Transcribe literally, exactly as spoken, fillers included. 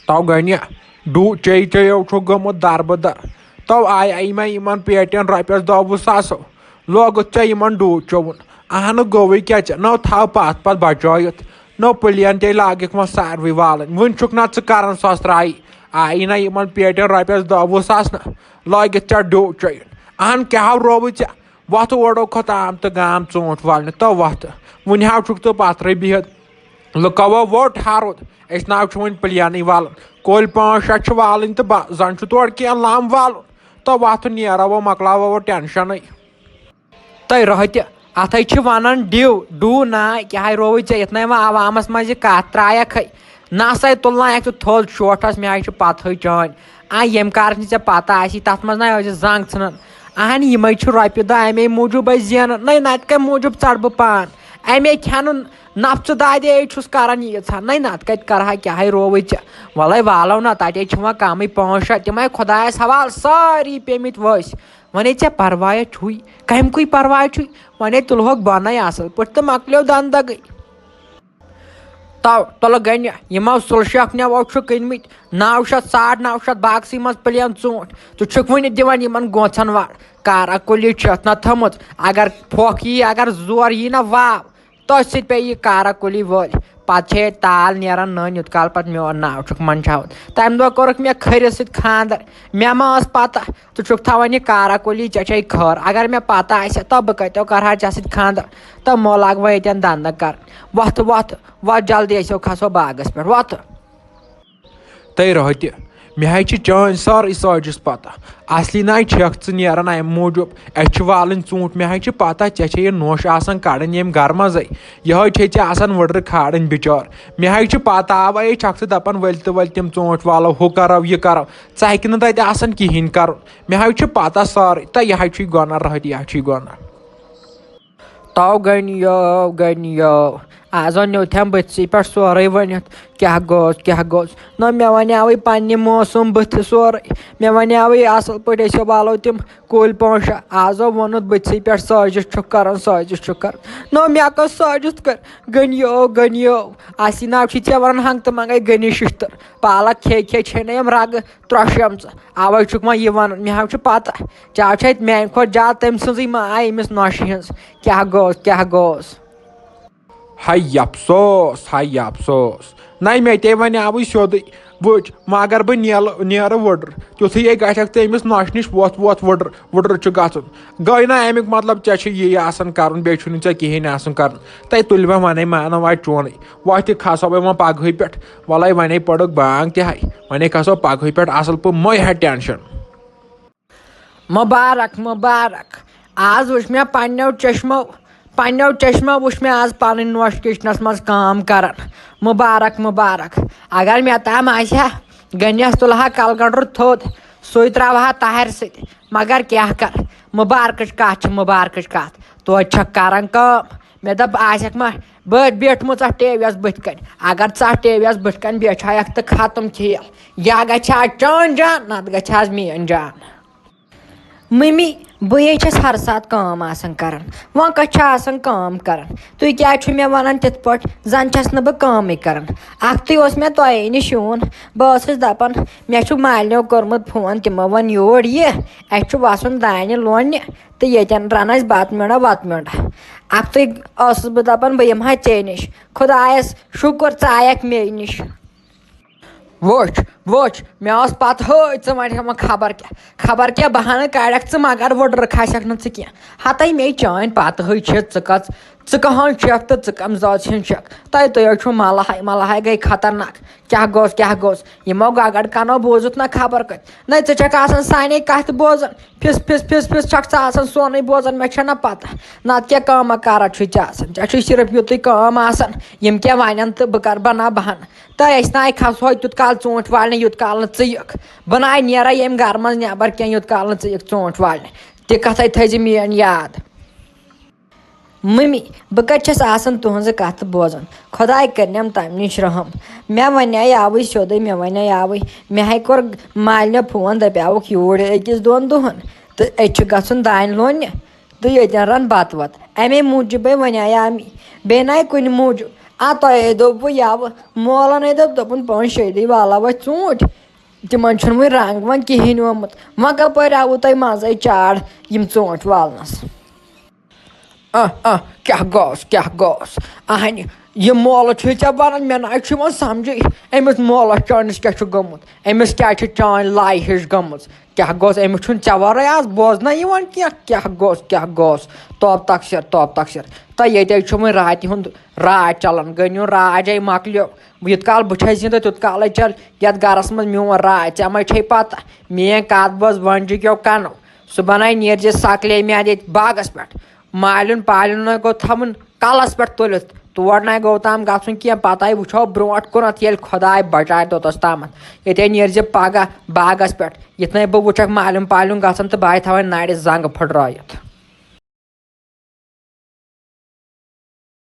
تو گنہِ، do چے چیو چھُ گوٚمُت دربہٕ در۔ تو آے یِمے یِمن پیٹٮ۪ن رۄپیس دہ وُہ ساسو۔ لوگُتھ ژےٚ یِمن ڈوٗ چووُن۔ اہنہٕ گوٚوُے کیٛاہ ژےٚ؟ نو تھاو پتھ پتھ بچٲیِتھ۔ نو پلین تے لاگکھ وۄنۍ ساروٕے والٕنۍ۔ وُنہِ چھُکھ نہ ژٕ کران سۄسراے؟ آیی نہ یِمن پیٹٮ۪ن رۄپیس دہ وُہ ساس نہ۔ لٲگِتھ ژےٚ ڈوٗ چووُن۔ اہن کیٛاہ ہو رووُے ژےٚ؟ وۄتھٕ اورو کھۄتہٕ عام تہٕ گام ژوٗنٛٹھۍ والنہِ تو وۄتھٕ۔ وُنہِ ہاو چھُکھ ژٕ پتھرٕے بِہِتھ۔ لُکو ووٚٹ ہرُد۔ أسۍ ناو چھُ وۄنۍ پلینٕے والان۔ کۄلۍ پانٛژھ شےٚ چھِ والٕنۍ تہٕ بس، زن چھُ تورٕ کینٛہہ لم والُن۔ تو وۄتھٕ نیرو وۄنۍ، مۄکلاوو وۄنۍ ٹینشنٕے۔ تہٕ رۄہہ تہِ، اتھے چھِ ونان ڈیو ڈو نا، کیٛاہ رووُے ژےٚ یتھ نَے وۄنۍ عوامس منٛز یہِ کتھ ترایکھے؟ نہ سا تُلنایکھ ژٕ تھوٚد شوٹھس، مےٚ حظ چھِ پتہٕے چٲنۍ۔ آ، ییٚمہِ کارٕ نہٕ ژےٚ پتہ آسی، تتھ منٛز نہ ٲسۍ زنگ ژھٕنان۔ اہن، یِمے چھِ رۄپیہِ دہ امے موٗجوٗب أسۍ زینان۔ نَے نتہٕ کمہِ موٗجوٗب ژڑٕ بہٕ پان؟ امے کھٮ۪نہٕ نفژٕ دادے چھُس کران ییٖژاہ۔ نَے نتہٕ کتہِ کرٕ ہا، کیٛاہ رووُے ژےٚ؟ وَلَے والو نہ، تتے چھِ وۄنۍ کمٕے پانٛژھ شےٚ، تِمے خۄدایس حوالہٕ سٲری پیمٕتۍ ؤسۍ۔ ونے ژےٚ پرواے چھُے؟ کمہِ کُے پرواے چھُے؟ ونے تُلہوکھ بۄنَے اصل پٲٹھۍ تہٕ مۄکلیو دندگے۔ تو تُلہٕ گنہِ، یِمو سُلہٕ شیخ نٮ۪وو چھُ کٕنمٕتۍ نو شیٚتھ، ساڑ نو شیٚتھ باکسٕے منٛز پلین ژوٗنٛٹھۍ۔ ژٕ چھُکھ وُنہِ دِوان یِمن گونٛژھن وڑ؟ کارا کُلی چھَتھ نہ تھٲمٕژ، اگر پھۄکھ یی، اگر زور یی نہ واو، تٔتھۍ سۭتۍ پیٚیہِ یہِ کارا کُلی وٲلۍ۔ پتہٕ چھے ییٚتہِ تال نیران نٔنۍ، یوٗت کال پتہٕ میون ناو چھُکھ منٛدچھاوان۔ تمہِ دۄہ کوٚرُکھ مےٚ کھٔرِس سۭتۍ خانٛدر، مےٚ ما ٲس پتہ؟ ژٕ چھُکھ تھاوان یہِ کارا کُلی، ژےٚ چھے خٲر۔ اگر مےٚ پتہ آسہِ ہا، تہٕ بہٕ کتیو کرٕ ہا ژےٚ سۭتۍ خانٛدر؟ تہٕ مو لاگہٕ بہٕ ییٚتٮ۪ن دنٛدٕ کرٕنۍ۔ وۄتھٕ، وۄتھٕ، وۄتھ جلدی، أسۍ کھسو باغس پٮ۪ٹھ، وۄتھٕ۔ تہٕ رۄہہ تہِ، مےٚ حظ چھِ چٲنۍ سٲرٕے سٲزِش پتہ۔ اصلی نہ چھکھ ژٕ نیران امہِ موٗجوٗب۔ اسہِ چھِ والٕنۍ ژوٗنٛٹھۍ، مےٚ حظ چھِ پتہ ژےٚ چھے یہِ نوٚش آسان کڑٕنۍ ییٚمہِ گرٕ منٛزے۔ یہے چھے ژےٚ آسان ؤڈرِ کھالٕنۍ بچار۔ مےٚ حظ چھِ پتہ، اوے چھکھ ژٕ دپان ؤلۍ تہٕ ؤلۍ تِم ژوٗنٛٹھۍ والو، ہُہ کرو، یہِ کرو۔ ژٕ ہیٚکہِ نہٕ تتہِ آسان کِہینۍ کرُن۔ مےٚ حظ چھِ پتہ سٲرٕے۔ تہٕ یہِ حظ چھُے گۄناہ، رۄہہ تہِ، یہِ حظ چھُے گۄناہ۔ تو گنیو، گنیو۔ آز نیوٗتھم بٕتھسٕے پٮ۪ٹھ سورُے ؤنِتھ۔ کیٛاہ گوٚژھ، کیٛاہ گوٚژھ؟ نہ، مےٚ ونیاوٕے پننہِ موسم بٕتھِ سورُے۔ مےٚ ونیاوٕے اصل پٲٹھۍ، أسۍ والو تِم کُلۍ پانٛژھ شےٚ۔ آزو ووٚنُتھ بٕتھسٕے پٮ۪ٹھ، سٲزِش چھُکھ کران، سٲزِش چھُکھ کران۔ نہ، مےٚ کۄس سٲزِش کٔر؟ گنیو، گنیو۔ اسی ناو چھُے ژےٚ ونان ہنگ تہٕ منگے گنی ششتٕر۔ پالک کھے کھے چھے نہ یِم رگہٕ ترٛوشمژٕ۔ اوے چھُکھ وۄنۍ یہِ ونان، مےٚ حظ چھُ پتہ۔ ژےٚ حظ چھےٚ میانہِ کھۄتہٕ زیادٕ تٔمۍ سٕنٛزٕے ماے أمِس نۄشہِ ہٕنٛز۔ کیٛاہ گوٚژھ، کیٛاہ گوٚژھ؟ ہاے افسوس، ہاے افسوس۔ نَے مےٚ تے وَنیٛاوٕے سیوٚدُے۔ وٕچھ، وۄنۍ اگر بہٕ نیلہٕ، نیرٕ وٕڈٕر، تیُتھُے ہے گژھکھ ژٕ أمِس نۄشہِ نِش وۄتھ وۄتھ وٕڈٕر، وٕڈٕر چھُ گژھُن۔ گٔے نہ اَمیُک مطلب ژےٚ چھُ یی آسان کَرُن، بیٚیہِ چھُنہٕ ژےٚ کِہیٖنۍ آسان کَرُن۔ تَے تُلۍ وۄنۍ وَنے مانو آز چونٕے۔ وۄتھ تہِ کھسو وۄنۍ پَگہٕے پٮ۪ٹھ۔ وَلَے وَنے پٔرٕکھ بانٛگ تہِ ہَے۔ وَنے کھسو پَگہٕے پٮ۪ٹھ اَصٕل پٲٹھۍ، مَے ہےٚ ٹٮ۪نشَن۔ مُبارک، مُبارک۔ آز وٕچھ مےٚ پنٛنیو چشمو، پنٛنیو چشمو وٕچھ مےٚ آز پنٕنۍ نوش کچنس منٛز کٲم کران۔ مُبارک، مُبارک۔ اگر مےٚ تام آسہِ ہا، گنیس تُلہٕ ہا کلہٕ گنٛڈرٕ تھوٚد، سُے ترٛاوٕ ہا تہرِ سۭتۍ۔ مگر کیٛاہ کر، مُبارکٕچ کتھ چھِ مُبارکٕچ کتھ۔ توتہِ چھکھ کران کٲم۔ مےٚ دوٚپ، آسکھ ما بٔتھۍ بیٖٹھمٕژ اتھ ٹی وی یس بٕتھِ کنۍ؟ اگر ژٕ اتھ ٹی وی یس بٕتھِ کنۍ بیٚہہ چھایکھ تہٕ ختم کھیل۔ یا گژھِ ہا چٲنۍ جان، نتہٕ گژھِ ہا میٲنۍ جان۔ مٔمی، بہٕ ہے چھَس ہر ساتہٕ کٲم آسان کران، وۄنۍ کَتھ چھِ آسان کٲم کران؟ تُہۍ کیٛازِ چھِو مےٚ وَنان تِتھ پٲٹھۍ؟ زَن چھَس نہٕ بہٕ کٲمٕے کران۔ اَکھتُے اوس مےٚ تۄہے نِش یُن، بہٕ ٲسٕس دَپان، مےٚ چھُ مالنیو کوٚرمُت فون، تِمو ووٚن یور یہِ، اَسہِ چھُ وَسُن دانہِ لوننہِ تہٕ ییٚتٮ۪ن رَنہٕ اَسہِ بَتہٕ میوٚنٛڈا وَتہٕ میوٚنٛڈا۔ اَکھتُے ٲسٕس بہٕ دَپان، بہٕ یِمہٕ ہا ژے نِش، خۄدایَس شُکُر ژٕ آیَکھ مے نِش۔ وٕچھ، وٕچھ، مےٚ ٲس پتہٕے ژٕ وَنہِ ہا وۄنۍ خبر کیٛاہ، خبر کیٛاہ بہانہٕ کَڑکھ ژٕ، مگر وٕڈرٕ کھسکھ نہٕ ژٕ کینٛہہ۔ ہَتَے مے چٲنۍ پتہٕے چھِ، ژٕ کَژ، ژٕ کٕہٕنۍ چھَکھ تہٕ ژٕ کَم زٲژ ہِنٛز چھَکھ۔ تۄہہِ، تُہۍ حظ چھُو مَلہٕ ہَے، مَلہٕ ہَے گٔے خطرناک۔ کیٛاہ گوٚژھ، کیٛاہ گوٚژھ؟ یِمو گَگَر کَنو بوٗزُتھ نہ خبر کَتہِ۔ نَے، ژٕ چھَکھ آسان سانے کَتھِ بوزان۔ پھِس، پھِس، پھِس، پھِس چھَکھ ژٕ آسان سونُے بوزان، مےٚ چھَنہ پَتہ۔ نَتہٕ کیٛاہ کٲمہ کارہ چھُے ژےٚ آسان؟ ژےٚ چھُے صرف یُتُے کٲم آسان، یِم کیٛاہ وَنَن تہٕ بہٕ کَرٕ بَناو بَہانہٕ۔ تہٕ أسۍ نہ کھسہو تیوٗت کال ژوٗنٛٹھۍ والنہِ، یوٗت کال نہٕ ژٕ یِکھ۔ بہٕ نہ نیرے ییٚمہِ گرٕ منٛز نٮ۪بر کینٛہہ، یوٗت کال نہٕ ژٕ یِکھ ژوٗنٛٹھۍ والنہِ۔ تہِ کتھے تھٲیزِ میٲنۍ یاد۔ مٔمی، بہٕ کتہِ چھَس آسان تُہنٛزٕ کتھٕ بوزان؟ خۄداے کٔرنٮ۪م تمہِ نِش رحم۔ مےٚ ونے یاوٕے سیوٚدُے، مےٚ ونے یاوٕے۔ مےٚ ہے کوٚر مالنہِ فون، دپیاوُکھ یوٗرۍ أکِس دۄن دۄہن تہٕ أسۍ چھِ گژھُن دانہِ لوننہِ۔ تہٕ ییٚتٮ۪ن رَن بَتہٕ وَتہٕ۔ اَمے موٗجوٗبَے وَنیٛاے آمی۔ بیٚیہِ نَے کُنہِ موٗجوٗب۔ آ، تۄہے دوٚپوُ یَوٕ، مولَن ہے دوٚپ، دوٚپُن، "پانٛژھ شےٚ دۄہہِ والو أسۍ ژوٗنٛٹھۍ، تِمَن چھُنہٕ وۄنۍ رنٛگ ونٛگ کِہیٖنۍ آمُت، وۄنۍ کَپٲرۍ آوُ تۄہہِ منٛزَے چاڑ یِم ژوٗنٛٹھۍ والنَس؟" آ، آ، کیٛاہ گوٚوس، کیٛاہ گوٚوس؟ اہنہِ، یہِ مولہٕ چھُے ژےٚ وَنان، مےٚ نہ حظ چھُ یِوان سَمجھٕے، أمِس مولَس چٲنِس کیٛاہ چھُ گوٚمُت؟ أمِس کیٛاہ چھِ چٲنۍ لایہِ ہِش گٔمٕژ؟ کیٛاہ گوٚوس؟ أمِس چھُنہٕ ژےٚ وَرٲے آز بوزنَے یِوان کینٛہہ۔ کیٛاہ گوٚوس، کیٛاہ گوٚوس؟ توب تقصیر، توب تقصیر۔ تہٕ ییٚتہِ حظ چھُ وۄنۍ راتہِ ہُنٛد راج چَلان، گٔنِو راجے مۄکلیو۔ یُتھ کال بہٕ چھَس زِندٕ، تیُتھ کالَے چَلہِ یَتھ گَرَس منٛز میون راج۔ ژےٚ ما چھے پَتہ، میٛٲنۍ کَتھ بوز وۄنۍ چھُکھ یو کَنو۔ صُبحن آے نیرزِ سکلے میٛادِ ییٚتہِ باغس پٮ۪ٹھ۔ مالیُن پالیُن نَے گوٚو تھاوُن کلس پٮ۪ٹھ تُلِتھ۔ تور نَے گوٚو تام گژھُن کینٛہہ۔ پتہٕ آے وٕچھو برونٛٹھ کُنتھ، ییٚلہِ خۄداے بچایہِ توٚتس تامتھ۔ ییٚتہِ نیرزِ پگاہ باغس پٮ۪ٹھ۔ یِتھ نَے بہٕ وٕچھکھ مالیُن پالیُن گژھان تہٕ بہٕ آے تھاوان نرِ زنٛگہٕ پھٕٹرٲیِتھ۔